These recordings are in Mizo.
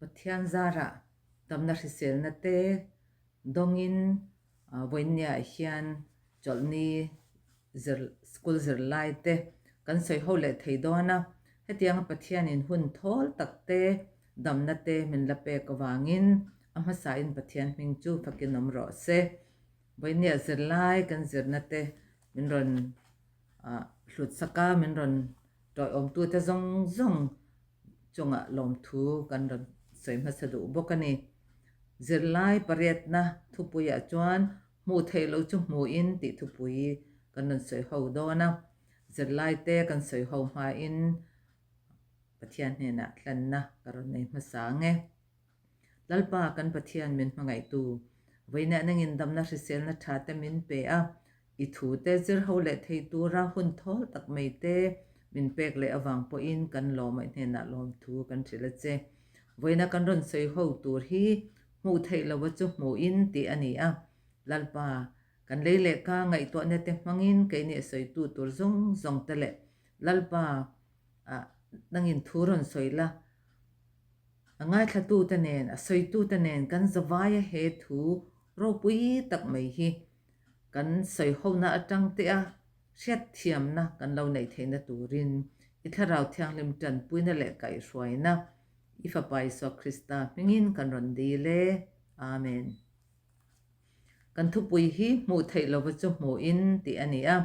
Pathian zarah damna hriselna te dawngin vawiinniah hian chawlhni zir school zirlai te kan sawi ho leh thei dawn a. Hetianga Pathianin hun thawl tak te damna te min la pek avangin a hmasain Pathian hming chu fakin awm rawh se. Vawiinniah zirlai kan zirna te min rawn hlut sak a, min rawn tawiawmtute zawng zawng chungah lawmthu kan rawn sawi hmasa duh bawk a ni. Zirlai pariatna thupuiah chuan hmuh theih loh chu hmuhin tih thupui kan rawn sawi ho dawn a, zirlaite kan sawi ho hmain Pathian hnenah hlanna ka rawn nei hmasa ang e. Lalpa kan Pathian min hmangaihtu, vawiinah nangin damna hriselna tha te min pe a, i thu te zir ho leh thei tura hun thawl tak mai te min pek leh avang pawhin kan lawm a, i hnenah lawmthu kan hrilh a che. Vawiina kan rawn sawi ho tur hi hmuh theih lova chu hmuhin tih a ni a, Lalpa, kan lei leh ka ngaihtuahna te hmangin keini a sawitu tur zawng zawng te leh Lalpa, nangin thu rawn sawi la, A ngaithlatute nen, a sawitute nen kan zavaia he thu ropui tak mai hi kan sawihona atang te a hriatthiamna kan lo neih theihna turin i Thlarau Thianghlim tanpuina leh kaihhruaina i Fapa Isua Krista hmingin kan rawn dil e. Amen. Kan thupui hi hmuh theih lova chu hmuhin tih a ni a,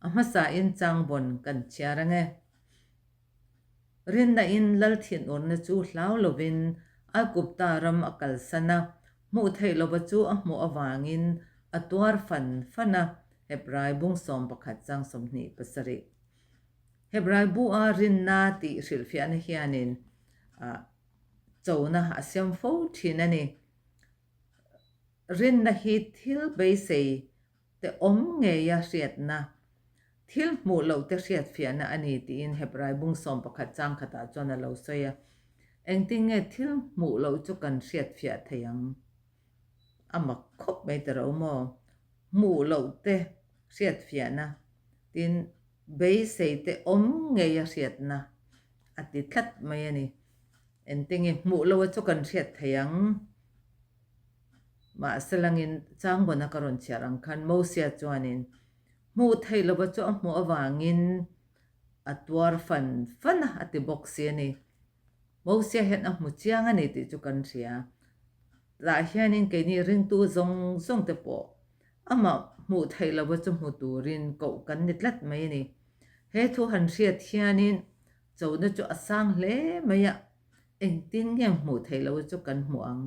a hmasain changbawn kan chhiar ange. Rinna-in lal thinurna chu hlau lovin Aigupta ram a kalsan a, hmuh theih lova chu a hmuh avangin a tuar fan fan a, Hebrai bung 11 chang 27. Hebrai bu-a rinna tih hrilhfiahna hianin chona a siam fo thin a ni. Rinna hi thil beisei te awm ngeia hriatna, thil hmuh loh te hriatfiahna a ni tiin Hebrai bung 11 chang khatah chuan a lo sawi a. Engtin nge thil hmuh loh chu kan hriatfiah thei ang? A mak khawp mai ta ro maw? Hmuh loh te hriatfiahna, tin beisei te awm ngeia hriatna a ti tlat mai a ni. Engtin nge hmuh loha chu kan hriat thei ang? Mahse langin Changbawna ka rawn chhiar ang khan Mosia chuanin hmuh theih lova chu a hmuh avangin a tuar fan fan a, a ti bawk si a ni. Mosia hian a hmu chiang a ni tih chu kan hria. Tah hianin keini ringtu zawng zawng te pawh amah hmuh theih lova chu hmu turin koh kan ni tlat mai a ni. He thu han hriat hianin chona chu a sang hle mai a. Engtin nge hmuh theih loh chu kan hmu ang?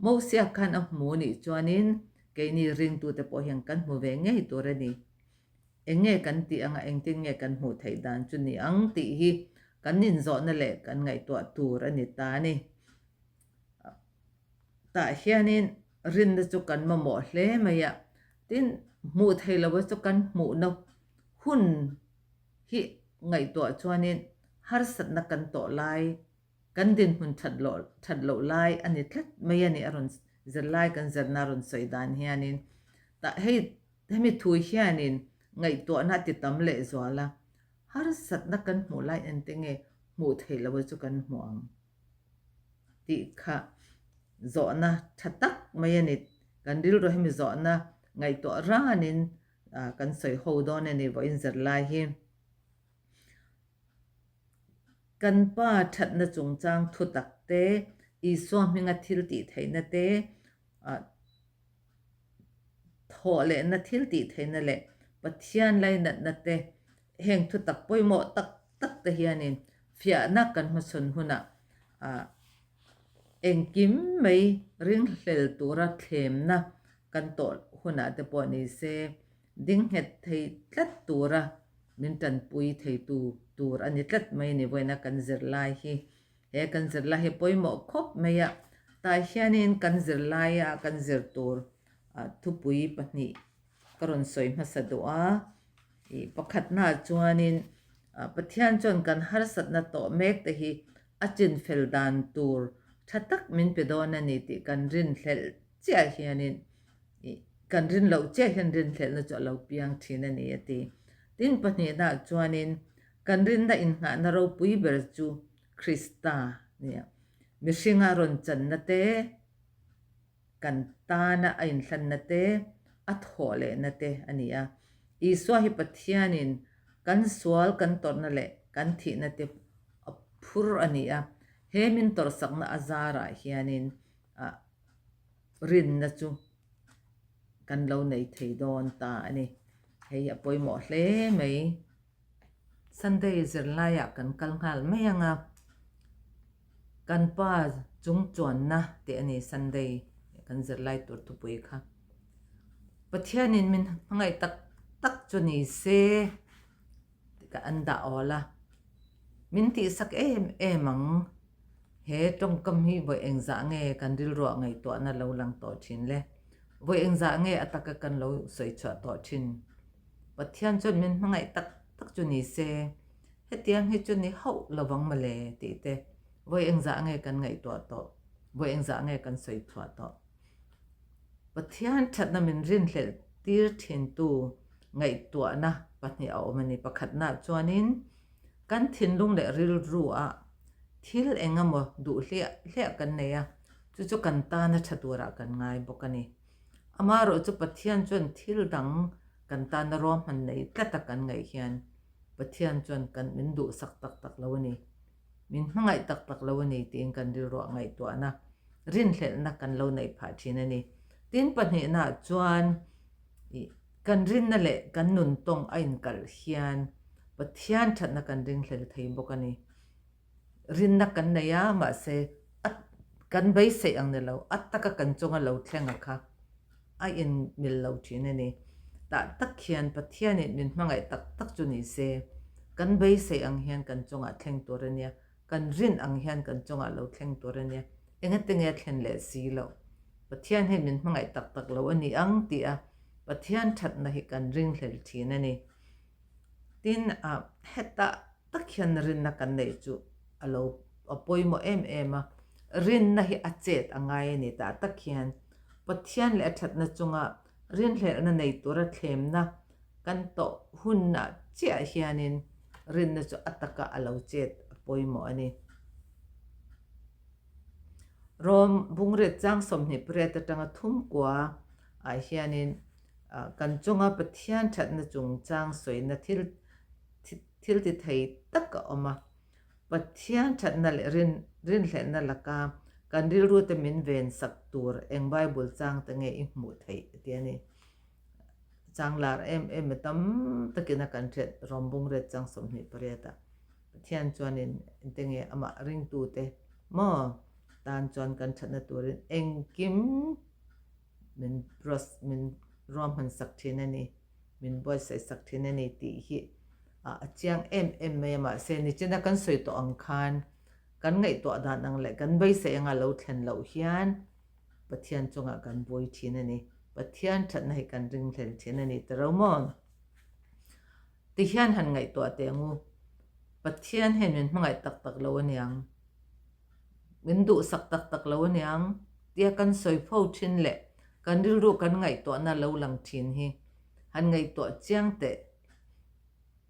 Mosia khan a hmu nih chuanin keini ringtute pawh hian kan hmu ve ngei tur a ni. Eng nge kan tih anga engtin nge kan hmuh theih dan chu ni ang tih hi kan inzawhna leh kan ngaihtuah tur a ni ta a ni. Tah hianin rinna chu kan mamawh hle mai a, tin hmuh theih loh chu kan hmuhna hun hi ngaihtuah chuanin harsatna kan tawh lai, kan dinhmun that loh that loh lai a ni tlat mai a ni a rawn zirlai kan zirna a rawn sawi dan hianin tah hei hemi thu hianin ngaihtuahna a ti tam leh zual a, harsatna kan hmuh lai ente nge hmuh theih loh chu kan hmu ang tih kha zawhna tha tak mai a ni. Kan rilru hemi zawhna ngaihtuah ranin kan sawi ho dawn a ni vawiin zirlai hi. Kan Pa thatna chungchang thutak te, Isua hminga thil tih theihna te, thawh lehna thil tih theihna leh Pathian lainatna te heng thutak pawimawh tak tak te hianin fiahna kan hmachhawn hunah engkim mai ringhlel tura thlemna kan tawh hunah te pawh ni se Ding nghet thei tlat tura min tanpui theitu tur a ni tlat mai ni vawiina kan zirlai hi. He kan zirlai hi pawimawh khawp mai a, tah hianin kan zirlaia kan zir tur thupui pahnih ka rawn sawi hmasa duh a. Ih pakhatnaah chuanin Pathian chuan kan harsatna tawh mek te hi a chinfel dan tur tha tak min pe dawn a ni tih kan rinhlelh chiah hianin Ih, kan rin loh chiah hian rinhlelhna chu a lo piang thin a ni a ti. Tin pahnihnah chuanin kan rinna innghahna ropui ber chu Krista a ni a. Mihringa rawn channa te, kan tana a inhlanna te, a thawh lehna te a ni a. Isua hi Pathianin kan sual kan tawrhna leh kan thihna te a phur a ni a. He min tawrhsakna a zarah hianin rinna chu kan lo nei thei dawn ta a ni. Hei a pawimawh hle mai. Sunday zirlaiah kan kal nghal mai ang a, kan pa chung chuanna tih a ni Sunday kan zirlai tur thupui kha. Pathianin min hmangaih tak tak chu ni se tih ka an dah awl a, min tihsak em em ang. He tawngkam hi vawi engzah nge kan rilruah ngaihtuahna lo lang tawh thin le? Vawi engzah nge a taka kan lo sawi chhuah tawh thin? Pathian chuan min hmangaih tak tak chu ni se, hetiang hi chu ni hauh lovang mawle tih te vawi engzah nge kan ngaihtuah tawh? Vawi engzah nge kan sawi chhuah tawh? Pathian thatna min rinhlelh tir thintu ngaihtuahna pahnih a awm a ni. Pakhatnaah chuanin kan thinlung leh rilruah thil eng emaw duh hliah hliah kan nei a, chu chu kan tana tha turah kan ngai bawk a ni. Amaherawh chu Pathian chuan thil dang kan tana ruahman nei tlata kan ngaih hian Pathian chuan kan min duhsak tak tak lo a ni. Min hmangaih tak tak lo a ni tiin kan rilruah ngaihtuahna, rinhlelhna kan lo neih phah thin a ni. Tin pahnihnaah chuan ih kan rinna leh kan nuntawng a inkalh hian Pathian thatna kan ringhlel thei bawk a ni. Rinna kan nei a mahse a kan beiseih ang ni lo, a taka kan chunga lo thleng a kha a inmil lo thin a ni. Tah tak hian Pathianin min hmangaih tak tak chu ni se, kan beisei ang hian kan chungah thleng tur a nia, kan rin ang hian kan chungah lo thleng tur a nia, engati nge a thlen leh si loh? Pathian hian min hmangaih tak tak lo a ni ang tih a Pathian thatna hi kan ringhlel thin a ni. Tin, hetah tak hian rinna kan neih chu a lo a pawimawh em em a, rinna hi a chet a ngai a ni tah tak hian Pathian leh a thatna chunga rinhlelhna nei tura thlemna kan tawh hunah chiah hianin rinna chu a taka a lo chet a pawimawh a ni. Rom bungriat chang 28 atanga thum kua ah hianin kan chunga Pathian thatna chungchang sawina thil thil ti thei tak a awm a. Pathian thatna leh rin rinhlehna laka kan rilrute min ven sak tur eng Bible chang te nge i hmuh theih tih a ni. Chang lar em em e tam takin a kan hriat Rawmbung riat chang 28 ah Pathian chuanin engte nge amah ringtute maw tan chuan kan thatna turin engkim min min ruahman sak thin a ni. Min buatsaih sak thin a ni tih hi a chiang em em mai a, mahse nichina kan sawi tawh ang khan kan ngaihtuah dan ang leh kan beisei anga lo thlen loh hian Pathian chungah kan buai thin a ni. Pathian thatna hi kan ringhlel thin a ni ta ro maw? Tihian han ngaihtuah teh ang u, Pathian hian min hmangaih tak tak lo aniang, min duhsak tak tak lo aniang tia kan sawi fo thin leh kan rilru kan ngaihtuahna lo lang thin hi han ngaihtuah chiang teh.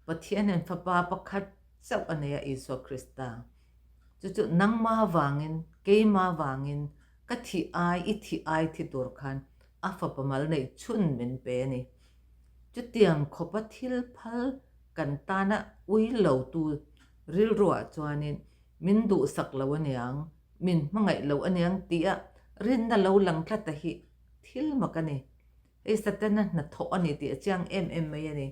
Pathian hian fapa pakhat chauh a nei a Isua Krista. Chu chu nangma vangin, keima vangin ka thih ai, i thih ai thi tur khan a fapa mal neih chhun min pe a ni. Chutiang khawpa thil phal kan tana ui lotu rilruah chuanin min duhsak lo aniang, min hmangaih lo aniang tia rinna lo lang tlata hi thil mak a ni. Hei Satana hnathawh a ni tih a chiang em em mai a ni.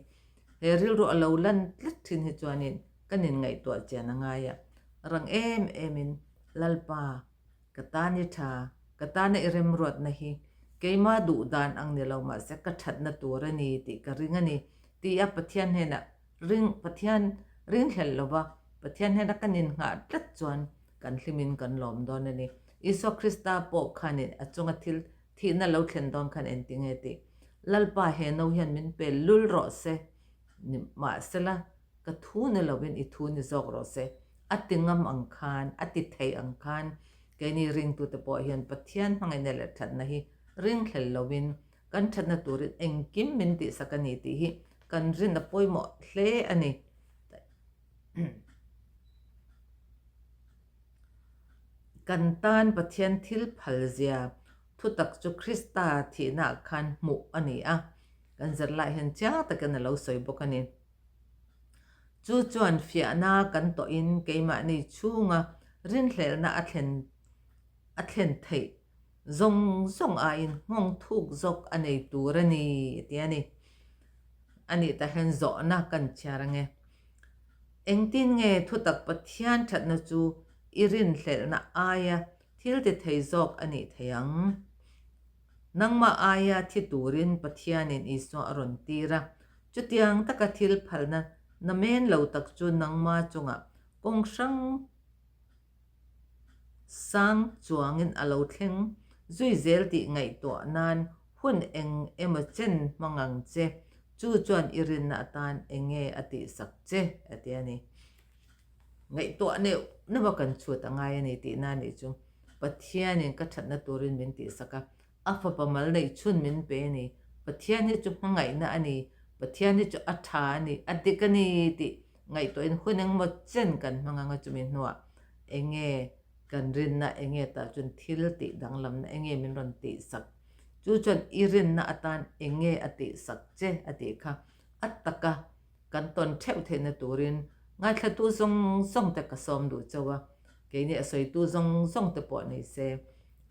He rilru a lo lan tlat thin hi chuanin kan inngaihtuah chian a ngai a, rang em emin Lalpa Ka tan i tha, ka tana i remruatna hi keima duh dan ang ni lo mahse ka thatna tur a ni tih ka ring a ni tia Pathian hnenah ring Pathian ringhlel lova Pathian hnena kan innghah tlat chuan kan hlimin kan lawm dawn a ni. Isua Krista pawh khanin a chunga thil thihna lo thlen dawn khan engtinge tih Lalpa he no hian min pel lul rawh se ni mahsela ka thu ni lovin i thu ni zawk rawh se A ti ngam ang khan, a ti thei ang khan keini ringtute pawh hian Pathian hmangaihna leh thatna hi ringhlel lovin kan thatna turin engkim min tihsak a ni tih hi kan rin a pawimawh hle a ni. Kan tan Pathian thil phal zia thutak chu Krista thihnaah khan hmuh a ni a, kan zirlai hian chiang takin a lo sawi bawk a ni. Chu chuan fiahna kan tawhin keimahni chhunga rinhlelhna a thlen a thlen theih zawng zawng aiin nghawng thuk zawk a nei tur a ni ti a ni. A nih tah hian zawhna kan chhiar ang e. Engtin nge thutak Pathian thatna chu i rinhlelhna aia thil ti thei zawk a nih thei ang? Nangmah aia thi turin Pathianin Isua a rawn tir a, chutiang taka thil phalna namen lo tak chu nangma chungah kawng hrang sang chuangin a lo thleng zui zel tih ngaihtuah nan hun eng emaw chen hmang ang che, chu chuan i rinna atan eng nge a tihsak che a ti a ni. Ngaihtuah neuh neuh a kan chhut a ngai a ni tihna a nih chu. Pathianin ka thatna turin min tihsak a, a fapa mal neih chhun min pe a ni. Pathian hi chu hmangaihna a ni, Pathian hi chu a tha a ni, a dik a ni tih Ngaihtuahin hun engmaw chen kan hmang anga chumi hnuah enge kan rinna enge tah chuan thil tih danglamna enge min rawn tihsak chu chuan i rinna atan enge a tihsak che a tih kha a taka kan tawn theuh theihna turin ngaithlatu zawng zawng te ka sawm duh chauh a, keini a sawitu zawng zawng te pawh ni se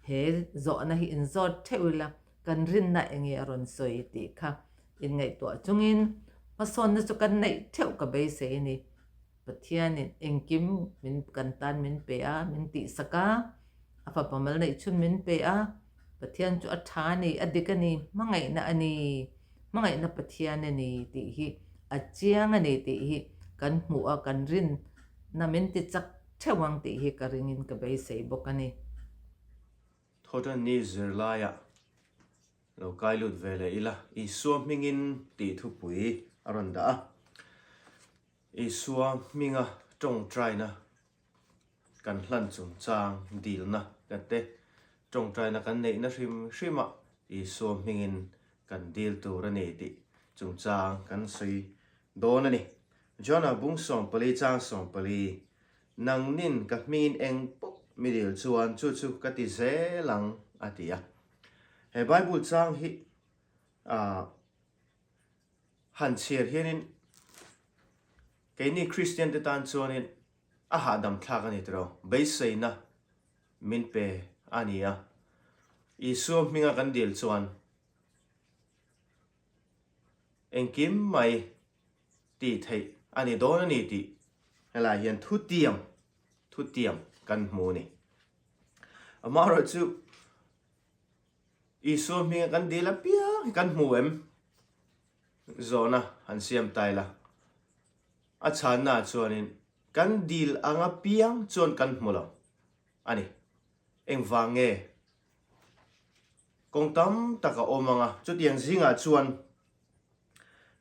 he zawhna hi inzawt theuh ila kan rinna enge a rawn sawi tih kha Inngaihtuah chungin hmasawnna chu kan neih theuh ka beisei a ni. Pathianin engkim min kan tan min pe a, min tihsak a, a fapa mal neih chhun min pe a, Pathian chu a tha a ni, a dik a ni, hmangaihna a ni, hmangaihna Pathian a ni tih hi a chiang a ni tih hi kan hmuh a, kan rinna min ti chak theuh ang tih hi ka ringin ka beisei bawk a ni. Thawhtanni zirlaiah Lo kai lut ve leh ila, Isua hmingin tih thupui a rawn dah a. Isua hminga tawngtaina kan hlan chungchang dilna kan te, tawngtaina kan neihna hrim hrimah Isua hmingin kan dil tur a ni tih chungchang kan sawi dawn a ni. John-a bung 14 chang 14, Nangnin ka hmingin eng pawh mi dil chuan chu chu ka ti zel ang a ti a. He Bible chang hi ah han chhiar hianin keini Kristian te tan chuanin a hahdam thlak a ni tiraw, beiseina min pe a ni a. Isua hminga kan dil chuan engkim mai tih theih a ni dawn a ni tih helai hian thutiam thutiam kan hmu a ni. Amaherawhchu Isua hminga kan dil apiang hi kan hmu em? Zawhna han siam ta ila. A chhanna ah chuanin kan dil ang apiang chuan kan hmu lo a ni. Engvang nge? Kawng tam tak a awm ang a, chutiang zingah chuan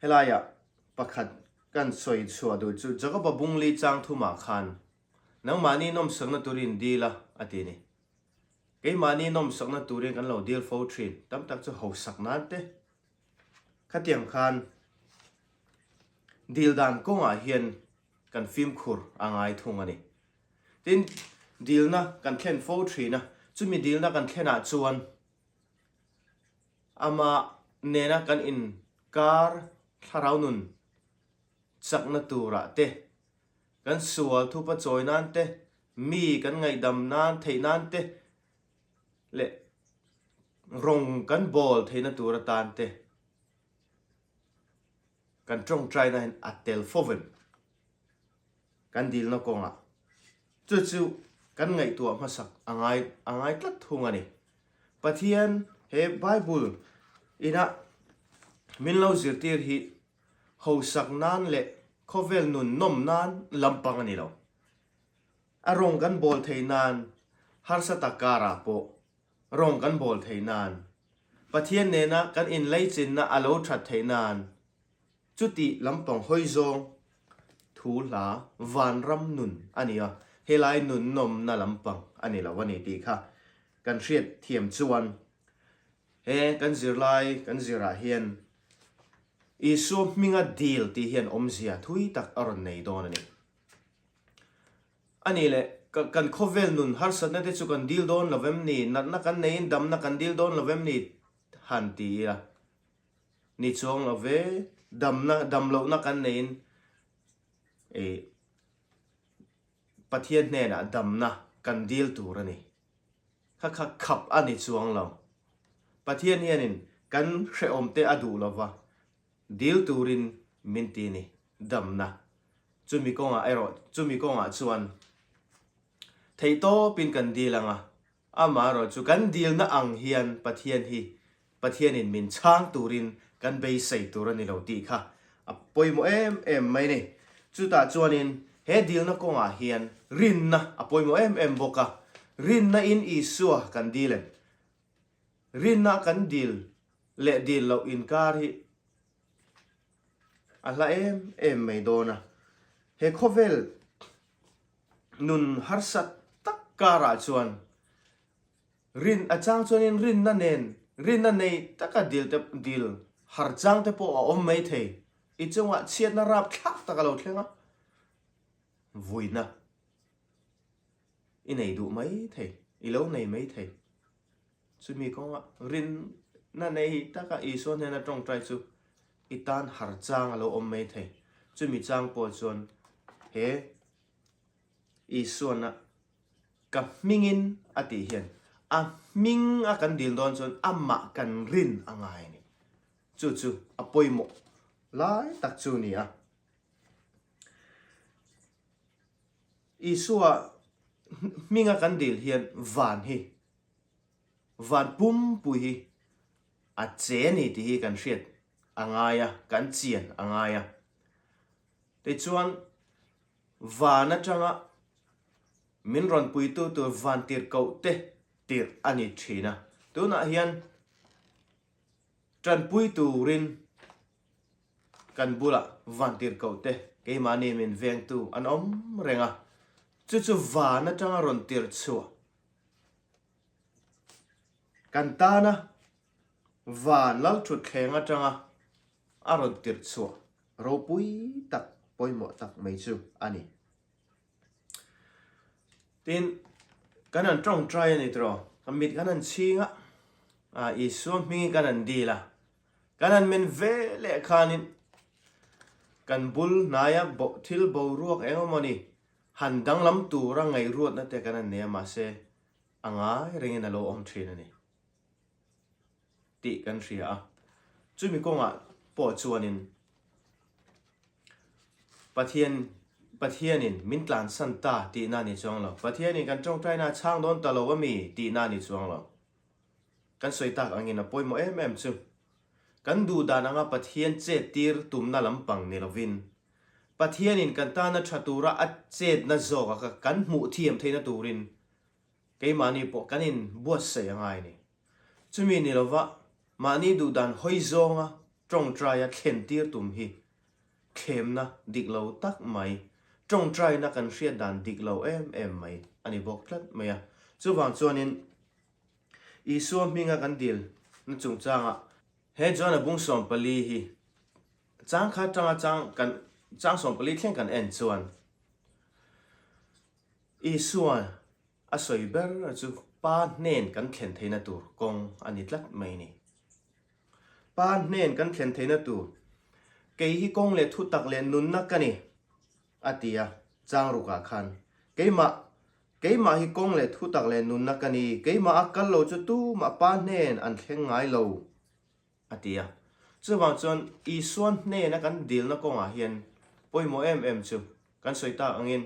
helaiah pakhat kan sawi chhuah duh chu Jakoba Bungli chang thumah khan nangmahni nawmsakna turin dil a, a ti a ni. Keimahni nawmsakna turin kan lo dil fo thin, tam tak chu hausak nan te. Khatiang khan dil dan kawngah hian kan fimkhur a ngai thung a ni. Tin, dilna kan thlen fo thin a, chumi dilna kan thlenah chuan amah nena kan inkar thlarau nun chakna turah te, kan sual thupa chawi nan te, Mi kan ngaihdam nan theih nan te leh rawng kan bawl theihna tur atan te kan tawngtaina hian a tel fo vem kan dilna kawngah chu chu kan ngaihtuah hmasak a ngai a ngai tlat thung a ni. Pathian he Bible ina min lo zirtir hi hausak nan leh khawvel nun nawm nan lampang a ni lo. A rawng kan bawl thei nan, harsa tak karah pawh rawng kan bawl thei nan, Pathian nena kan inleichinna a lo that theih nan, chutih lampang hawi zawng thu hla vanram nun a ni a, helai nun nawmna lampang a ni lo a ni tih kha kan hriat thiam chuan he kan zirlai kan zirah hian Isua hminga dil tih hian awmzia thui tak a rawn nei dawn a ni. A nih leh, Kan khawvel nun harsatna te chu kan dil dawn lo vem ni? Natna kan neiin damna kan dil dawn lo vem ni? Han ti ila. Ni chuang lo ve, damna, dam lohna kan neiin ih Pathian hnenah damna kan dil tur a ni. Kha kha khap a ni chuang lo. Pathian hianin kan hrehawm te a duh lo va, Dil turin min ti ni, damna. Chumi kawngah erawh chumi kawngah chuan theihtawpin kan dil ang a, amaherawh chu kan dilna ang hian Pathian hi Pathianin min chhang turin kan beisei tur a ni lo tih kha a pawimawh em em mai ni. Chutah chuanin he dilna kawngah hian rinna a pawimawh em em bawk a, rinna in Isua kan dil em? Rinna kan dil leh dil loh inkar hi a hla em em mai dawn a. He khawvel nun harsa tak karah chuan rin a chang chuanin rinna nen rinna nei taka dil te dil har chang te pawh a awm mai thei. I chungah chhiatna rapthlak tak a lo thleng a, vuina i nei duh mai thei, i lo nei mai thei. Chumi kawnga rinna nei taka Isua hnena tawngtai chu i tan har chang a lo awm mai thei. Chumi chang pawh chuan he Isuana ka hmingin a tih hian a hming a kan dil dawn chuan amah kan rin a ngai a ni. Chu chu a pawimawh lai tak chu a ni a. Isua hminga kan dil hian van hi, van pumpui hi a che a ni tih hi kan hriat a ngai a, kan chian a ngai a. Tichuan, van atanga min rawn puitu tur van tirhkoh te tirh a ni thin a. Tunah hian tanpui turin Kan bulah vantirhkoh te keimahni min vengtu an awm reng a, chu chu van atanga rawn tirh chhuah kan tana van lalthutthleng atanga a rawn tirh chhuah ropui tak pawimawh tak mai chu a ni. Tin, kan han tawngtai a ni tawh, kan mit kan han chhing a, Isua hmingin kan han dil a, Kan han men ve leh khanin kan bul hnaia thil boruak eng emaw ni han danglam tura ngaihruatna te kan han nei a, mahse a ngai rengin a lo awm thin a ni tih kan hria a. Chumi kawngah pawh chuanin Pathian Pathianin min tlansan ta tihna a ni chuang lo. Pathianin kan tawngtaina a chhang dawn ta lo a mi tihna a ni chuang lo. Kan sawi tak angin a pawimawh em em chu kan duh dan anga Pathian chet tir tumna lampang ni lovin Pathianin kan tana tha tura a chetna zawk a kan hmuh thiam theihna turin keimahni pawh kan in buatsaih a ngai a ni. Chumi ni lova mahni duh dan hawi zawnga tawngtaia thlen tir tum hi thlemna dik lo tak mai, tawngtaina kan hriat dan dik lo em em mai a ni bawk tlat mai a. Chuvang chuanin Isua hminga kan dil na chungchangah he John-a bung 14 hi chang kha tanga chang kan chang 14 thleng kan en chuan Isua a sawi ber chu Pa hnen kan thlen theihna tur kawng a ni tlat mai a ni. Pa hnen kan thlen theihna tur kei hi kawng leh thutak leh nunna ka ni a ti a, chang rukah khan keimah Keimah hi kawng leh thutak leh nunna ka ni, keimah a kal lo chu tumah Pa hnen an thleng ngai lo, a ti a. Chuvang chuan Isua hnena kan dilna kawngah hian pawimawh em em chu kan sawi tak angin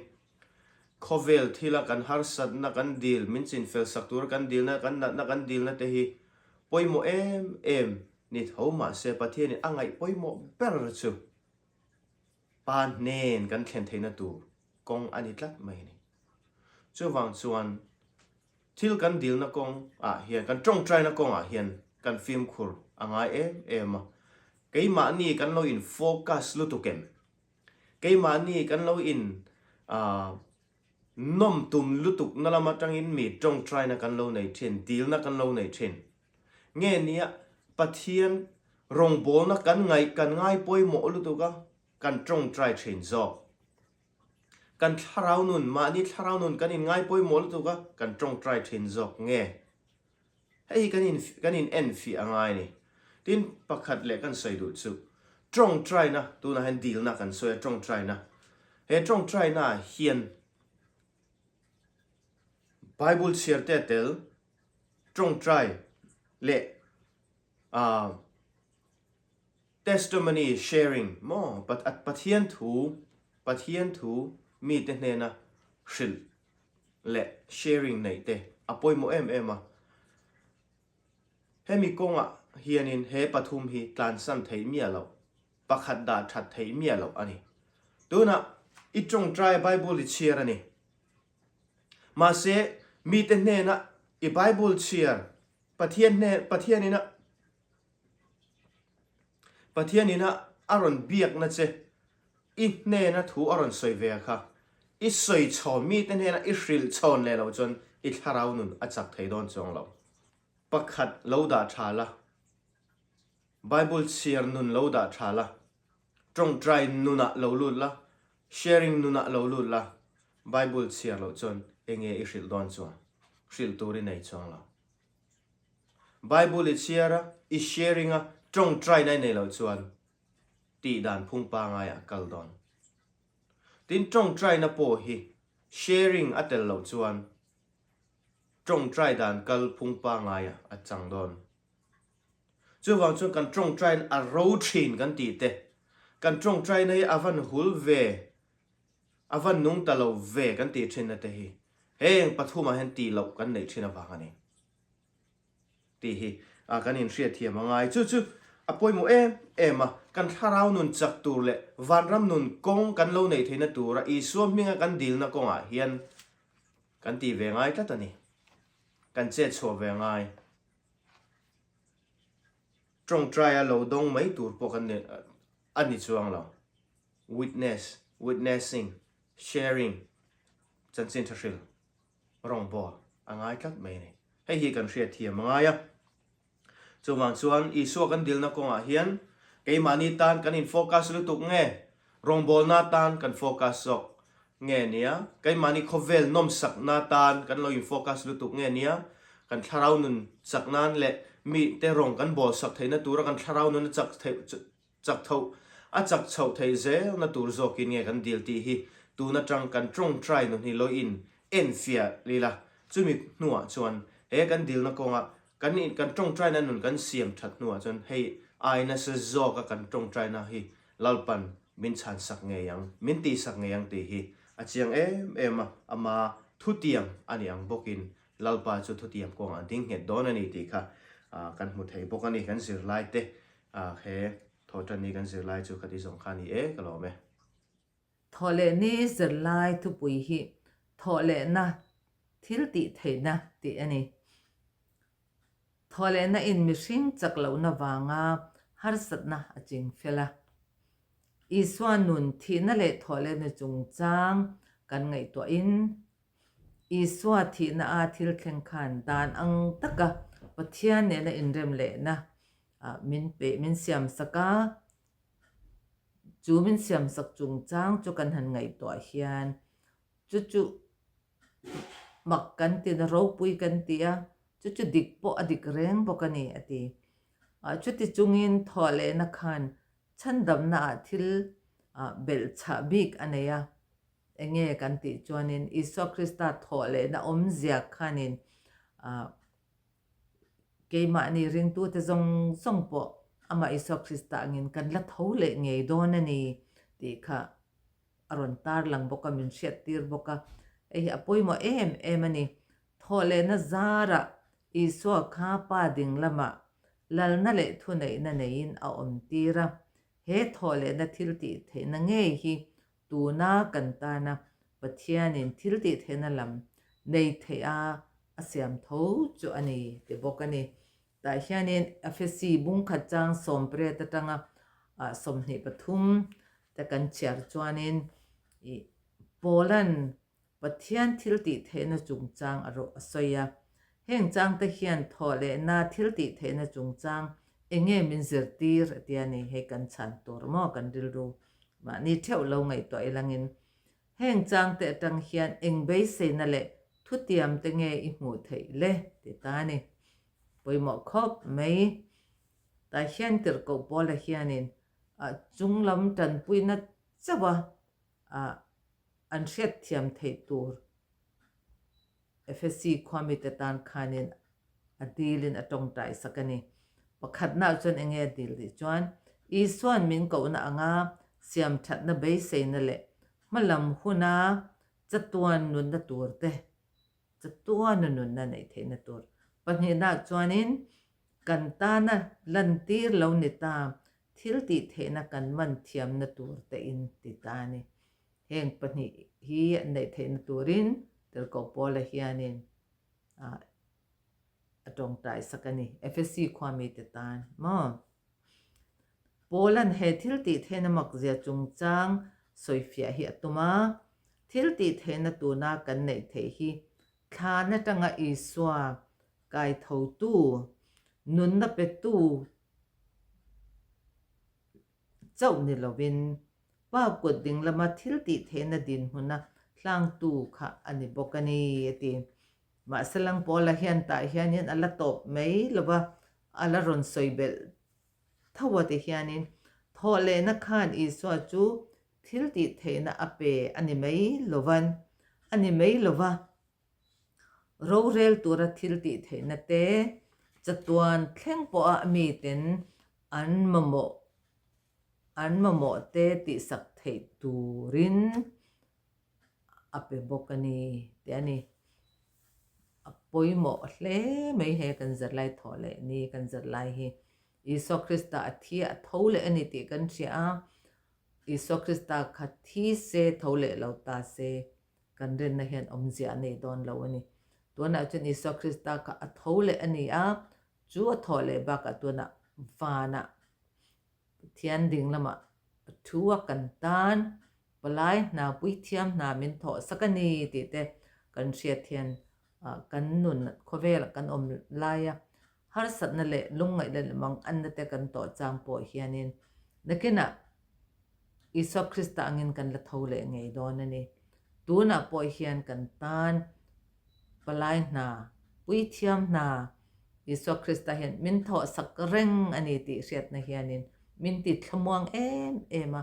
khawvel thila kan harsatna kan dil, min chinfel sak tura kan dilna, kan natna kan dilna te hi pawimawh em em ni tho mahse Pathianin a ngaih pawimawh ber chu Pa hnen kan thlen theihna tur kawng a ni tlat mai a ni. Chuvang chuan thil kan dilna kawng ah hian, kan tawngtaina kawng ah hian kan fimkhur a ngai em em a. Keimahni kan lo in focus lutuk em? Keimahni kan lo in nawm tum lutuk na lam atangin mi tawngtaina kan lo nei thin, dilna kan lo nei thin. Nge nia Pathian rawngbawlna kan ngaih kan ngai pawimawh lutuk a, kan tawngtai thin zawk. Kan thlarau nun, mahni thlarau nun kan inngai pawimawh lutuk a, kan tawngtai thin zawk nge? Hei hi kan in kan in en fiah a ngai a ni. Tin, pakhat leh kan sawi duh chu, tawngtaina, tunah hian dilna kan sawi a, tawngtaina. He tawngtaina ah hian Bible chhiar te a tel, tawngtai leh ah Testimony sharing maw Pathian thu Pathian thu mite hnena hrilh leh sharing neih te a pawimawh em em a. Hemi kawngah hianin he pathum hi tlansan theih miah loh, pakhat dah that theih miah loh a ni. Tunah i tawngtai Bible i chhiar a ni. Mahse mite hnena i Bible chhiar Pathian hnen Pathianina Pathianina a rawn biakna che i hnena thu a rawn sawi ve kha i sawi chhawn mite hnena i hrilh chhawn leh loh chuan i thlarau nun a chak thei dawn chuang lo. Pakhat lo dah tha la, Bible chhiar nun lo dah tha la, tawngtai nunah lo lut la, sharing nunah lo lut la, Bible chhiar loh chuan enge i hrilh dawn chuang? Hrilh tur i nei chuang lo. Bible i chhiar a, i sharing a, tawngtaina i nei loh chuan tih dan phung pangaiah a kal dawn. Tin, tawngtaina pawh hi sharing a tel loh chuan tawngtai dan kal phung pangaiah a chang dawn. Chuvang chuan kan tawngtaina a ro thin kan tih te, kan tawngtaina hi a van hul ve, a van nung ta lo ve kan tih thinna te hi heng pathumah hian tih loh kan neih thin avang a ni. Tih hi kan inhriatthiam a ngai. Chu chu a pawimawh em em a, kan thlarau nun chak tur leh vanram nun kawng kan lo neih theihna tura Isua hminga kan dilna kawngah hian kan tih ve ngai tlat a ni. Kan chet chhuah ve ngai. Tawngtaia lo dawng mai tur pawh kan a ni chuang lo. Witness, witnessing, sharing, chanchin tha hril. Rawngbâwl a ngai tlat mai a ni. Hei hi kan hriatthiam a ngai a. Chuvang chuan Isua kan dilna kawngah hian keimahni tan kan in focus lutuk nge, rawngbâwlna tan kan focus zawk nge nia, keimahni khawvel nawmsakna tan kan lo in focus lutuk nge nia, kan thlarau nun chak nan leh mite rawng kan bâwlsak theihna tura kan thlarau nun a chak theih Chak tho, a chak chhoh theih zelna tur zawkin nge kan dil tih hi tun atang kan tawngtai nun hi loin enfiah lila. Chumi hnuah chuan he kan dilna kawnga kan kan tawngtaina nun kan siam that hnuah chuan hei ai nasa zawka kan tawngtaina hi Lalpan min chhansak ngei ang, min tihsak ngei ang tih hi a chiang em em a, ama thutiang a ni ang bawkin Lalpa chu thutiang kawngah a ding nghet dawn a ni tih kha kan hmu thei bawk a ni kan zirlaite. A he thawhtan ni kan zirlai chu ka ti zawng kha a ni e, ka lawm e. Thawhlehni zirlai thupui hi thawhlehna thil tih theihna tih a ni. Thawhlehna in mihring chak lohna vanga harsatna a ching fel a. Isua nun thihna leh thawhlehna chungchang kan ngaihtuahin Isua thihna a thil thleng khan dan ang taka Pathian nena inrem lehna min pe min siam sak a, chu min siam sak chungchang chu kan han ngaihtuah hian chu chu mak kan ti na ropui kan ti a, chu chu dik pawh a dik reng bawk a ni a ti. Chuti chungin thawh lehna khan chhandamna ah thil belhchhah bik a nei a. Enge kan tih chuanin Isua Krista thawh lehna awmzia khanin keimahni ringtute zawng zawng pawh amah Isua Krista angin kan la tho leh ngei dawn a ni tih kha a rawn tarlang bawk a, min hriattir bawk a. Hei hi a pawimawh em em a ni. Thawh lehna zarah Isua kha Pa ding lamah lalna leh thuneihna neiin a awmtir a. He thawh lehna thil tih theihna ngei hi Tuna kan tana Pathianin thil tih theihna lam nei theih a a siam tho chu a ni ti bawk a ni. Tah hianin Efesi bungkhat chang sawmpariat atanga 23 te kan chhiar chuanin ih Paula'n Pathian thil tih theihna chungchang a rawh a sawi a. Heng changte hian thawhlehna thil tih theihna chungchang enge min zirtir a tia ni hei kan chhan tur maw kan rilru mahni theuh lo ngaihtuah ilangin. Heng changte atang hian eng beiseina leh thutiam te nge i hmuh theih le? ti ta a ni. Pawimawh khawp mai. Tah hian tirhkoh Paula hianin chunglam tanpuina chauha an hriatthiam theih tur Efesi khuamite tan khanin a dilin a tawngtai sak a ni. Pakhatnaah chuan enge a dil tih chuan Isua'n min kohna anga siamthatna beiseina leh hmalam huna chatuan nunna tur te, chatuana nunna neih theihna tur. Pahnihnaah chuanin kan tana lantir lo ni ta thil tih theihna kan man thiamna tur tein ti ta a ni. Heng pahnih hi an neih theihna turin Tirhkoh Paula hianin a tawngtai sak a ni, Efesi khua mite tan maw? Paula'n he thil tih theihna makzia chungchang sawifiah hi a tum a, thil tih theihna tuna kan neih theih hi thlan atanga Isua kaithotu, nunna petu chauh ni lovin Pa kut ding lama thil tih theihna dinhmuna hlangtu kha a ni bawk a ni, a ti. Mahse Langpawla hian tah hianin a la tawp mai lo va, a la rawn sawi belh tho a ti hianin thawhlehna khan Isua chu thil tih theihna a pe a ni mai lovan a ni mai lo va, rorel tura thil tih theihna te chatuan thleng pawha miten an mamawh an mamawh te tihsak theih turin a pe bawk a ni tih a ni. A pawimawh hle mai he kan zirlai thawh leh ni kan zirlai hi. Isua Krista a thi a tho leh a ni tih kan hria a, Isua Krista kha thi se tho leh lo ta se kan rinna hian awmzia a nei dawn lo a ni. Tunah chuan Isua Krista kha a tho leh a ni a, chu a thawh leh bakah tunah vanah Pathian ding lamah a thu a kan tan, palai hna puithiam hna min thawh sak a ni tih te kan hriat hian kan nun khawvelah kan awm laia harsatna leh lungngaihna leh manganna te kan tawh chang pawh hianin nakinah Isua Krista angin kan la tho leh ngei dawn a ni. Tunah pawh hian kan tan palai hna, puithiam hna Isua Krista hian min thawhsak reng a ni tih hriatna hianin min ti thlamuang em em a,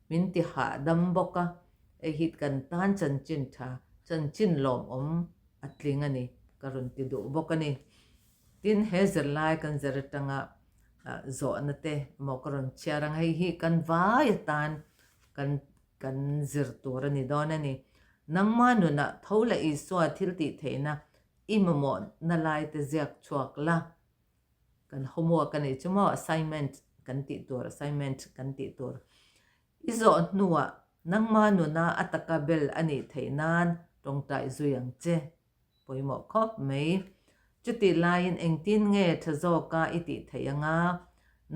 min ti hahdam bawk a, hei hi kan tan chanchin tha, chanchin lawmawm a tling a ni, ka rawn ti duh bawk a ni. Tin, he zirlai kan zir atanga zawhna te emaw ka rawn chhiar ang, hei hi kan vai atan kan kan zir tur a ni dawn a ni. Nangma nunah tho leh Isua thil tih theihna i mamawhna lai te ziak chhuak la. Kan homework a nih chu maw assignment kan tih tur assignment kan tih tur. I zawh hnuah nangma nuna a taka bel a nih theih nan tawngtai zui ang che. Pawimawh khawp mai. Chutih laiin engtin nge tha zawka i tih theih anga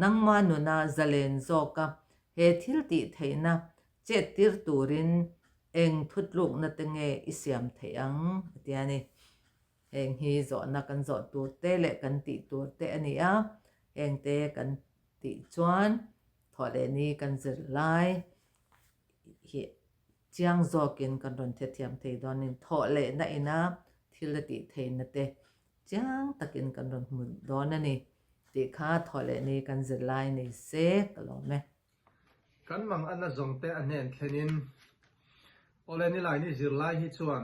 nangma nuna zalen zawka he thil tih theihna chet tir turin eng thutlukna te nge i siam theih ang a ti a ni. Heng hi zawhna kan zawh tur te leh kan tih tur te a ni a, heng te kan tih chuan thawh leh ni kan zir lai hi chiang zawkin kan rawn hrethiam thei dawnin thawh lehna ina thil a tih theihna te chiang takin kan rawn hmu dawn a ni tih kha thawh leh ni kan zir lai ni se ka lawm e. Kan mang a na zawng te a hnen thlenin Awle Nilaini zirlai hi chuan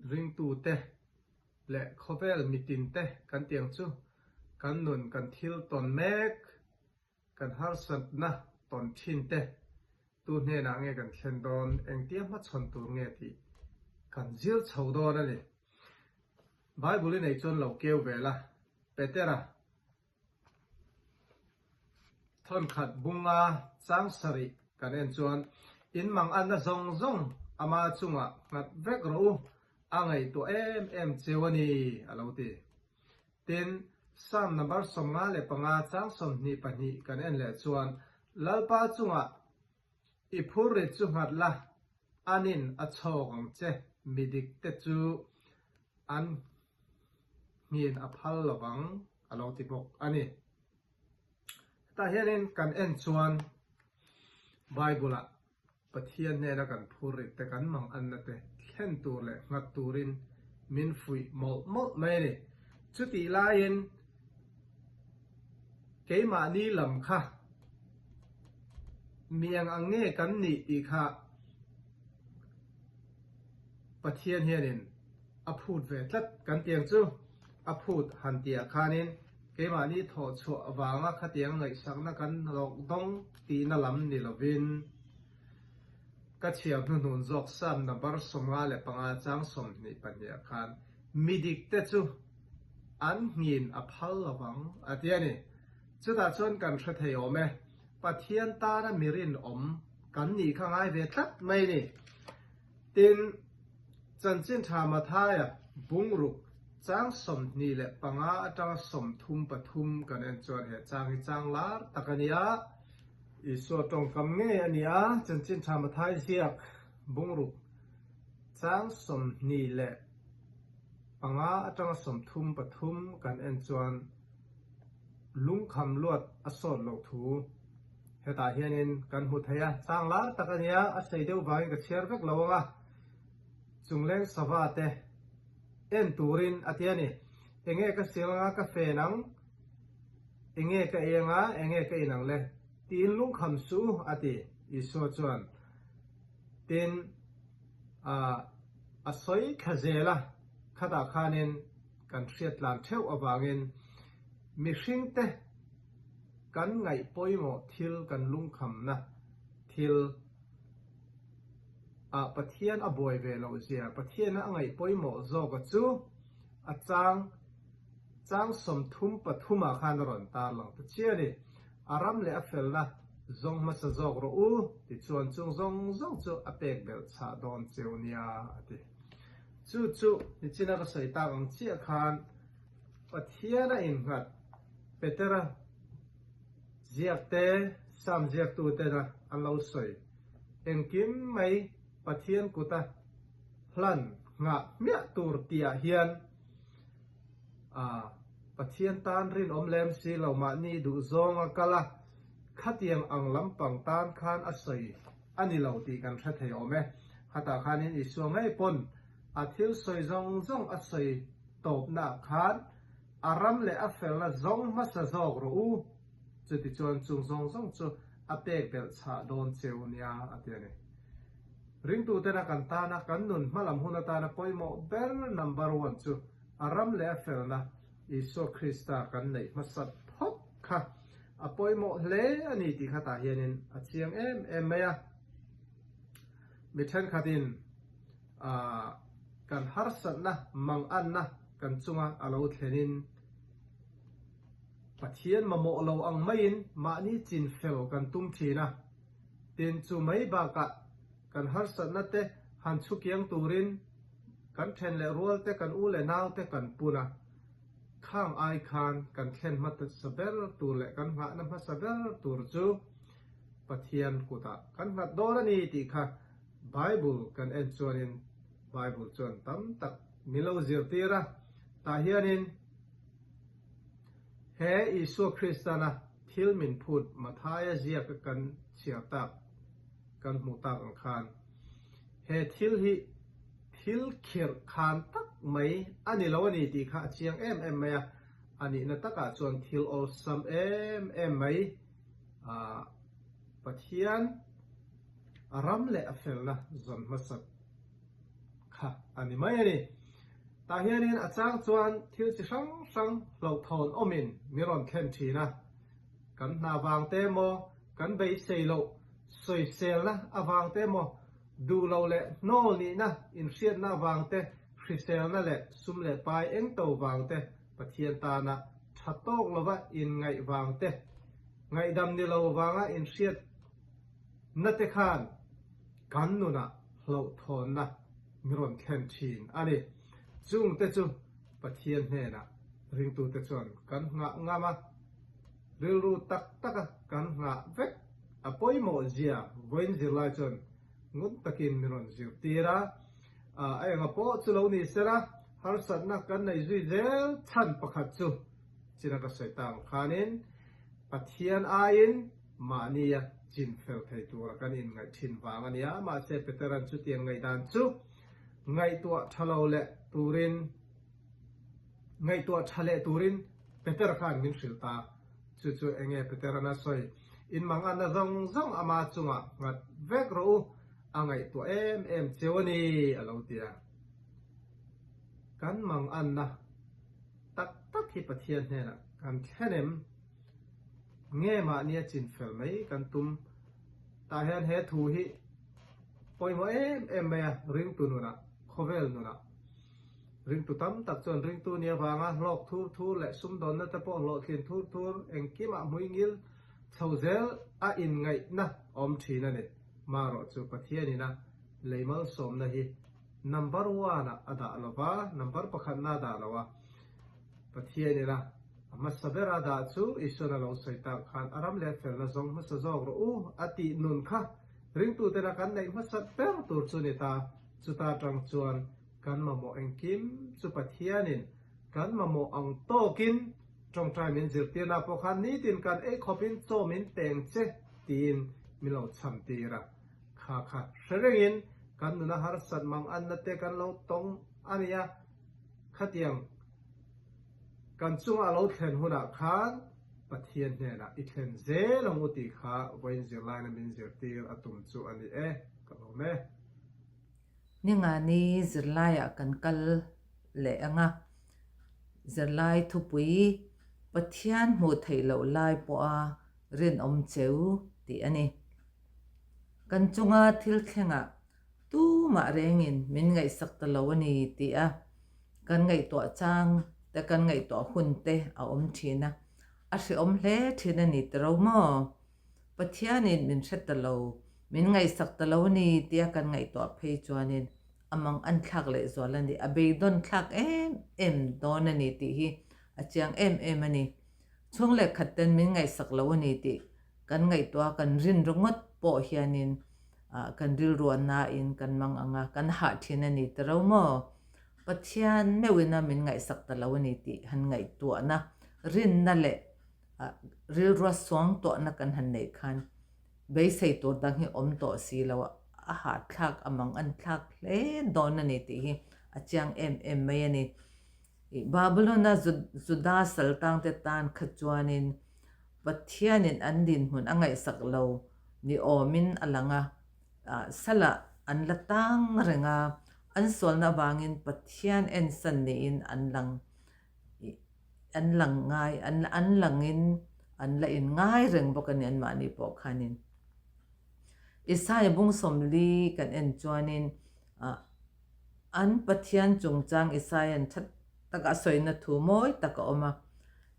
ringtute leh khawvel mitinte kan tiang chu kan nun kan thil tawn mek Kan harsatna tawn thin te tu hnenah nge kan thlen dawn, engtia hmachhawn tur nge tih kan zir chho dawn a ni. Bible i nei chuan lo keu ve la, Petera thawnkhat bunga chang sarih kan en chuan in manganna zawng zawng ama chungah nghat vek rawh u, a ngaihtuah em em cheu a ni a lo ti. Tin, Psalm number 55 chang 22 kan en leh chuan, Lalpa chungah i phurrit chu nghat la, anin a chhawk ang che, midik te chu an nghin a phal lo vang, a lo ti bawk a ni. Hetah hianin kan en chuan Bible-ah. Pathian hnena kan phurrit te kan mang anna te thlen tur leh nghat turin min fuih mawlh mawlh mai a ni. Chutih laiin keimahni lam kha mi eng ang nge kan nih tih kha Pathian hianin a phut ve tlat kan tiang chu a phut han tihah khanin keimahni thawh chhuah avanga khatiang ngaihsakna kan lawk dawng tihna lam ni lovin ka chhiar hnuhnun zawk Psalm number 55 chang 22 khan mi dik te chu an nghin a phal lovang a ti a ni. Chutah chuan kan hre thei awm e, Pathian tana mi rinawm kan nih kha ngai ve tlat mai a ni. Tin, Chanchin Tha Mathaia bungruk chang 25 atanga 33 kan en chuan he chang hi chang lar tak a ni a. Isua tawngkam ngei a ni a, Chanchin Tha Mathai ziak bungruk chang 25 atanga 33 kan en chuan lungkham luat a sawt loh thu hetah hianin kan hmu thei a, chang lar tak a nia, a sei deuh vangin ka chhiar vek lo ang a, chungleng sava te en turin a ti a ni. Enge ka sil anga ka fen ang, enge ka ei anga, enge ka in ang le tiin lungkham suh u a ti, Isua chuan. Tin, a sawi thla zel a, khatah khanin kan hriat tlan theuh avangin mihringte kan ngaih pawimawh thil kan lungkhamna thil ah Pathian a buai ve loh zia, Pathiana a ngaih pawimawh zawka chu a chang chang 33 ah khan a rawn tarlang ta chiah a ni. A ram leh a felna zawng hmasa zawk rawh u tichuan chung zawng zawng chu a pek belh chhah dawn cheu nia a ti. Chu chu nichina ka sawi tak ang chiah khan Pathian a innghat Petera ziak te, Sam ziaktu tena an lo sawi engkim mai Pathian kuta hlan nghah hmiah tur tihah hian Pathian tan rinawm lem si lo mahni duhzawnga kal a, khatiang ang lampang tan khan a sawi a ni lo tih kan hre thei awm e. Khatah khanin Isua ngei pawn a thil sawi zawng zawng a sawi tawpnaah khan a ram leh a felna zawng hmasa zawk rawh u, chutichuan chung zawng zawng chu a pek belh chhah dawn cheu nia a ti a ni. Ringtutena kan tana kan nun hmalam hun atana pawimawh ber number one chu a ram leh a felna Isua Krista kan neih hmasat phawt kha a pawimawh hle a ni tih khatah hianin a chiang em em mai a. Mi thenkhatin kan harsatna manganna kan chunga a lo thlenin Pathian mamawh lo ang maiin mahni chin fel kan tum thin a. Tin, chu mai bakah kan harsatna te han chhukiang turin kan then leh rual te, kan u leh nau te kan pun a. Khang ai khan kan thlen hmasa ber tur leh kan nghahna hmasa ber tur chu Pathian kutah kan nghat dawn a ni tih kha Bible kan en chuanin Bible chuan tam tak min lo zirtir a. Tah hianin he Isua Kristana thil min phut Mathaia ziaka kan chhiar tak kan hmuh tak ang khan he thil hi thil khirh khan tak mai a ni lo a ni tih kha a chiang em em mai a, a nihna takah chuan thil awlsam em em mai ah Pathian a ram leh a felna zawn hmasat kha a ni mai a ni. Tah hianin a chang chuan thil chi hrang hrang hlauhthawn awmin min rawn thlen thin a, kan hna vang te emaw, kan beisei loh sawiselna avang te emaw, Duh loh leh hnawl nihna, inhriatna avang te, hriselna leh sum leh pai eng to vang te, Pathian tana tha tawk lova inngaih vang te, ngaihdam ni lo vanga inhriatna te khan kan nunah hlauhthawnna min rawn thlen thin a ni. Chungte chu Pathian hnenah ringtute chuan kan nghah ngam a, rilru tak taka kan nghah vek a pawimawh zia vawiin zirlai chuan ngun takin min rawn zirtir a, a enga pawh chu lo ni sela harsatna kan nei zui zel chhan pakhat chu china ka sawi ta ang khanin Pathian aiin. Mahnia chin fel thei tura kan inngaih thin vang a nia. Mahse Petera'n chutiang ngaihdan chu ngaihtuah tha lo leh turin ngaihtuah tha leh turin Petera khan min hrilh ta. Chu chu enge Petera'n a sawi? In manganna zawng zawng ama chungah nghat vek rawh u, a ngaihtuah em em cheu a ni, a lo ti a. Kan manganna tak tak hi Pathian hnenah kan thlen em? Nge mahnia chinfel mai kan tum? Tah hian he thu hi pawimawh em em mai a, ringtu nunah, khawvel nunah. Ringtu tam tak chuan ringtu nia vanga hlawk thur thur leh sumdawnna te pawh hlawhtlin thur thur engkimah hmuingil chho zel a inngaihna awm thin a ni. Marawh chu Pathianina lei malsawmna hi number one ah a dah lo va, number pakhatna a dah lo a. Pathian ila a hmasa ber a dah chu Isuan a lo sawi tak khan a ram leh felna zawng hmasa zawk rawh u a tih nun kha ringtutena kan neih hmasat ber tur chu ni ta. Chuta tang chuan kan mamawh engkim chu Pathianin kan mamawh ang tawkin tawngtai min zirtirna pawh khan nitin kan ei khawpin chaw min peng che tiin min lo chhan tir a. Kha kha hre rengin kan nuna harsat mang anna te kan lo tawng a nia. Khatiang kan chunga a lo thlen hunah khan Pathian hnenah i thlen zel ang u tih kha vawiin zirlaina min zirtir a tum chu a ni e, ka lawm e. Ningani zirlaiah kan kal leh ang a, zirlai thupui Pathian hmuh theih loh lai pawha rinawm cheu tih a ni. Kan chunga thil thlengah Tumah rengin min ngaihsak ta lo a ni tih a kan ngaihtuah chang te kan ngaihtuah hun te a awm thin a, a hrehawm hle thin a ni tiro maw? Pathianin min hre ta lo, min ngaihsak ta lo a ni tia kan ngaihtuah phei chuanin a mang an thlak leh zual a ni, a beidawn thlak em em dawn a ni tih hi a chiang em em a ni. Chhung leh khat ten min ngaihsak lo a ni tih kan ngaihtuah kan rin ringawt pawh hianin kan rilruahnain kan mang ang a, kan hah thin a ni ta ro maw? Pathian meuhina min ngaihsak ta lo a ni tih han ngaihtuahna, rinna leh rilrua suangtuahna kan han neih khan beisei tur dang hi awm tawh si lo a, a hahthlak, a mang an thlak hle dawn a ni tih hi a chiang em em mai a ni. Babylon-a Juda saltangte tan kha chuanin Pathianin an dinhmun a ngaihsak lo ni awmin a lang a, salah an la tang reng a, an sualna avangin Pathian ensan niin an lang an lang ngai an an langin an la in ngai reng bawk a ni anmahni pawh khanin. Isaiah bung 40 kan en chuanin an Pathian chungchang Isaiah-a'n tha taka a sawina thu mawi tak a awm a.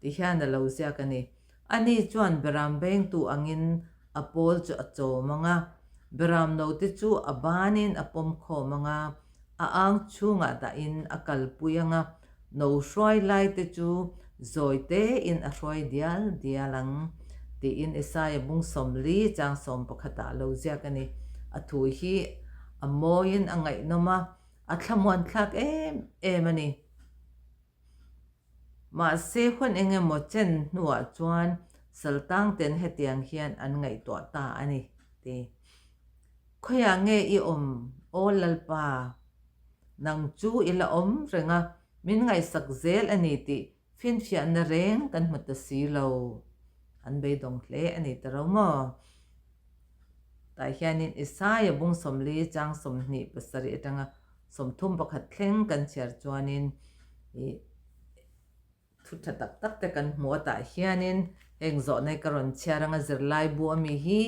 Ti hian a lo ziak a ni. Ani chuan beram vengtu angin a pawl chu a chawm ang a, beram note chu a banin a pawm khawm ang a, a ang chhungah dahin a kalpui ang a, no hruai laite chu zawi tein a hruai dial dial ang, tiin Isaia bung 40 chang 11 ah a lo ziak a ni. A thu hi a mawiin a ngaihnawm a, a thlamuanthlak em em a ni. Mahse, hun eng emaw chen hnuah chuan Saltangten hetiang hian an ngaihtuah ta a ni, ti. Khawiah nge i awm, aw Lalpa? Nang chu i la awm reng a, min ngaihsak zel a ni tih finfiahna reng kan hmu ta si lo. An beidawng hle a ni ta ro maw? Tah hianin Isaia bung 40 chang 27 atanga 31 thleng kan chhiar chuanin ih thu tha tak tak te kan hmu a tah hianin heng zawhna hi ka rawn chhiar anga zirlai bu ami hi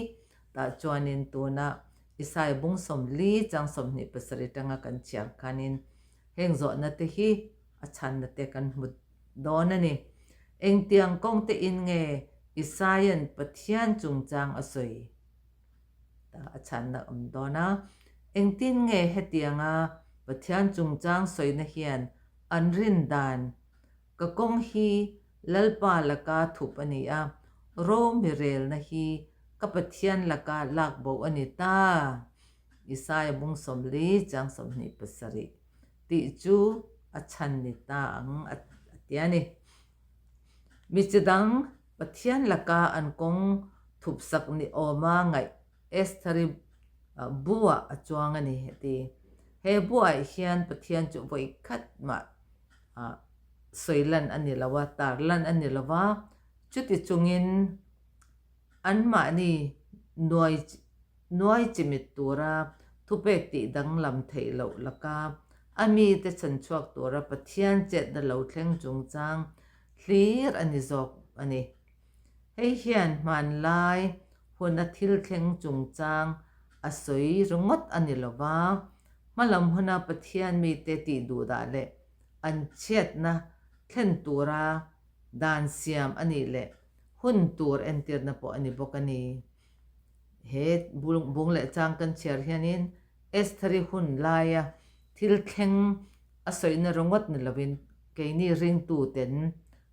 tah chuanin tuna Isaia bung 40 chang 27 atanga kan chhiar khanin heng zawhna te hi a chhanna te kan hmu dawn a ni. Engtiang kawng te in nge Isaia'n Pathian chungchang a sawi? Ta a chhanna awm dawn a. Engtin nge hetianga Pathian chungchang sawina hian an rin dan? Ka kawng hi Lalpa laka thup a ni a, ro mi relna hi ka Pathian laka lak bo a ni ta. Isaia bung 40 chang 27. Tih chu a chhan ni ta ang a ti a ni. Mi chi dang Pathian laka an kawng Thupsak ni awma ngaih Estheri buah a chuang a ni, a ti. He buah hian Pathian chu vawi khat mah sawi lan a ni lo a, tar lan a ni lo va, chuti chungin anmahni nuai nuai chimit tura thupek tih danglam theih loh laka a mite chhanchhuak tura Pathian chetna lo thleng chungchang hlir a ni zawk a ni. Hei hian hmanlai huna thil thleng chungchang a sawi ringawt a ni lo va, hmalam huna Pathian mite tih duhdah leh an chhiatna thlen tura dan siam a nih leh hun tur entirna pawh a ni bawk a ni. He bung leh chang kan chhiar hianin Estheri hun laia thil thleng a sawina ringawt ni lovin keini ringtuten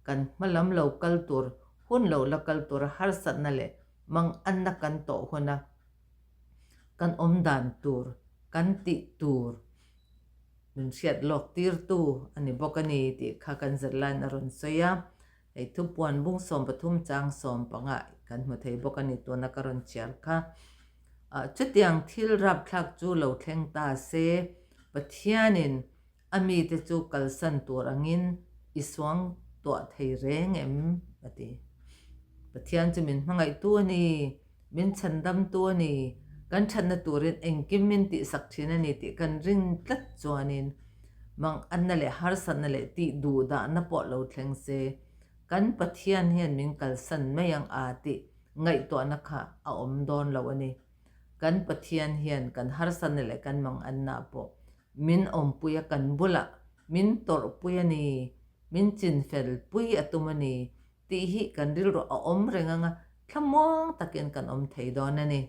Kan hmalam lo kal tur, hun lo la kal tura harsatna leh manganna kan tawh huna kan awm dan tur, kan tih tur min hriat lawk tirtu a ni bawk a ni tih kha kan zirlaiin a rawn sawi a. Hei thupuan bung 13 chang 15 kan hmu thei bawk a ni tuna ka rawn chhiar kha. Chutiang thil rapthlak chu lo thleng ta se, Pathianin A mite chu kalsan tur angin i suang tuah thei reng em? a ti. Pathian chu min hmangaihtu a ni, min chhandamtu a ni, kan thatna turin engkim min tihsak thin a ni tih kan ring tlat chuanin manganna leh harsatna leh tih duhdahna pawh lo thleng se, kan Pathian hian min kalsan mai ang a tih ngaihtuahna kha a awm dawn lo a ni. Kan Pathian hian kan harsatna leh kan manganna pawh Min awmpui a kan bulah min tawrhpui a ni, min chinfelpui a tum a ni tih hi kan rilru a awm reng anga thlamuang takin kan awm thei dawn a ni.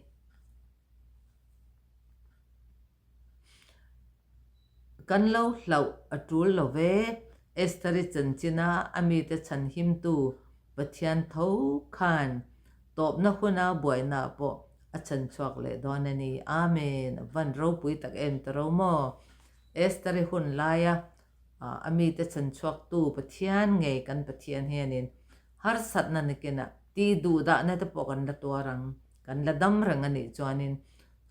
Kan lo hlauh a tul lo ve, Estheri chanchina a mite chhanhimtu Pathian tho khan Tawpna huna buaina pawh a chhan chhuak leh dawn a ni. Amen! A van ropui tak em ta ro maw? Esther-i hun laia a mite chhan chhuaktu Pathian ngei kan Pathian hianin harsatna nakinah tih duhdahna te pawh kan la tuar ang, kan la dam reng a nih chuanin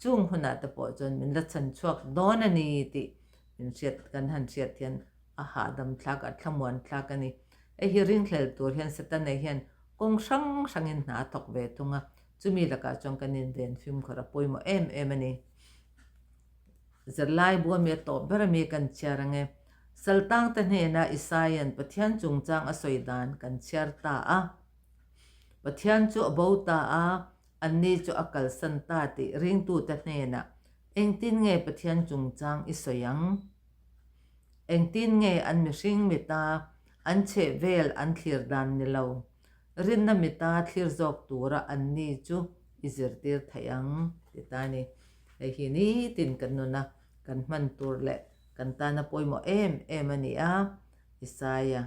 chung hunah te pawh chuan min la chhan chhuak dawn a ni tih min hriat kan han hriat hian a hahdam thlak a thlamuan thlak a ni. Hei hi ringhlel tur hian Setana hian kawng hrang hrangin hna a thawk ve thung a, chumi lakah chuan kan inven fimkhawr a pawimawh em em a ni. Zirlai bu ami a tawp ber ami kan chhiar ang e. Saltangte hnena Isaia'n Pathian chungchang a sawi dan kan chhiar ta a. Pathian chu a bo ta a, anni chu a kalsan ta tih ringtute hnenah engtin nge Pathian chungchang i sawi ang? Engtin nge an mihring mita an chheh vel an thlir dan ni lo, rinna mita thlir zawk tura anni chu i zirtir theih ang? Ti ta ni. Hei hi nitin kan nuna kan hman tur leh kan tana pawimawh em em a ni a, Isaia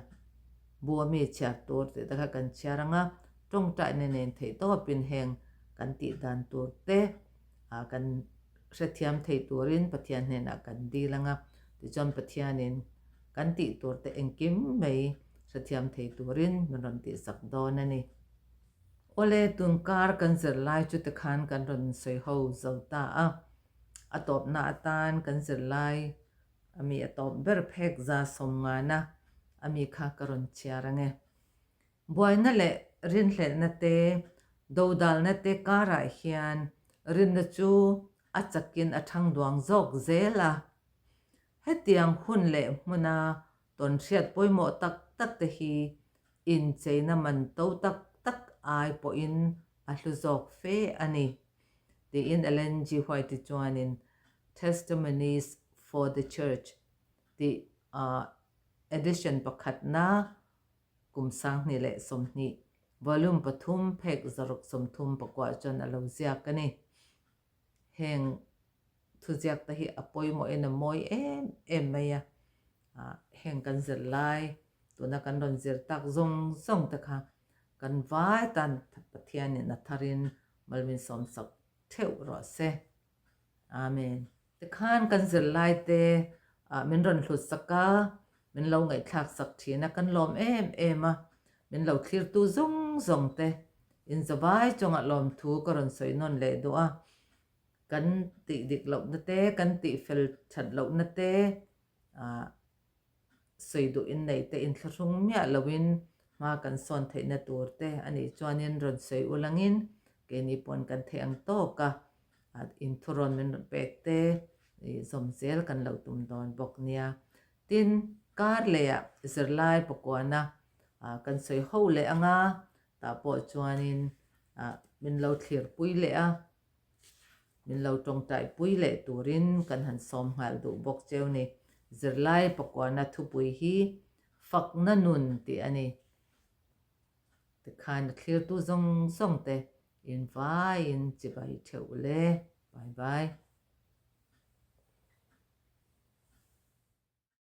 bu a mi chhiar tur tih te kha kan chhiar ang a, tawngtaina nen theih tawpin heng kan tih dan tur te kan Hrethiam thei turin Pathian hnenah kan dil ang a, tichuan Pathianin kan tih tur te engkim mai hrethiam thei turin min rawn tihsak dawn a ni. Awle, tunkar kan zirlai chu tikhan kan rawn sawi ho zo ta a, a tawpna atan kan zirlai ami a tawp ber phek za sawmngana ami kha ka rawn chhiar ang e. Buaina leh rinhlelhna te, dodalna te karah hian rinna chu a chakin a thang duang zawk zel a. Hetiang hun leh hmuna tawnhriat pawimawh tak tak te hi incheina man to tak tak ai pawhin a hlu zawk fe a ni, tiin Ellen G. White-i chuanin Testimonies for the Church tih edition pakhatna Kum 2020, Volume pathum phek 634 chuan a lo ziak a ni. Heng thuziak te hi a pawimawhin a mawi em em mai a, heng kan zir lai, tuna kan rawn zir tak zawng zawng te kha kan vai tan Pathianin a tharin mal min sawmsak theuh rawh se. Amen. Tikhan kan zirlaite min rawn hlut sak a, min lo ngaihthlak sak thin a, kan lawm em em a, min lo thlirtu zawng zawng te. Inzawai chungah lawmthu ka rawn sawi nawn leh duh a, kan tih dik lohna te, kan tih fel that lohna te ah sawi duh inneih te inthlahrung miah loin hma kan sawn theihna tur te a nih chuanin rawn sawi ulangin keini pawn kan theih ang tawk a, inthurawn min rawn pek te ih zawm zel kan lo tum dawn bawk nia. Tin, kar lehah zirlai pakuana kan sawi ho leh anga tah pawh chuanin min lo thlirpui leh a, min lo tawngtaipui leh turin kan han sawm nghal duh bawk cheu ni. Zirlai pakuana thupui hi Fakna Nun tih a ni. Tikhan a thlirtu zawng zawng te invaiin chibai theuh le. Bye bye.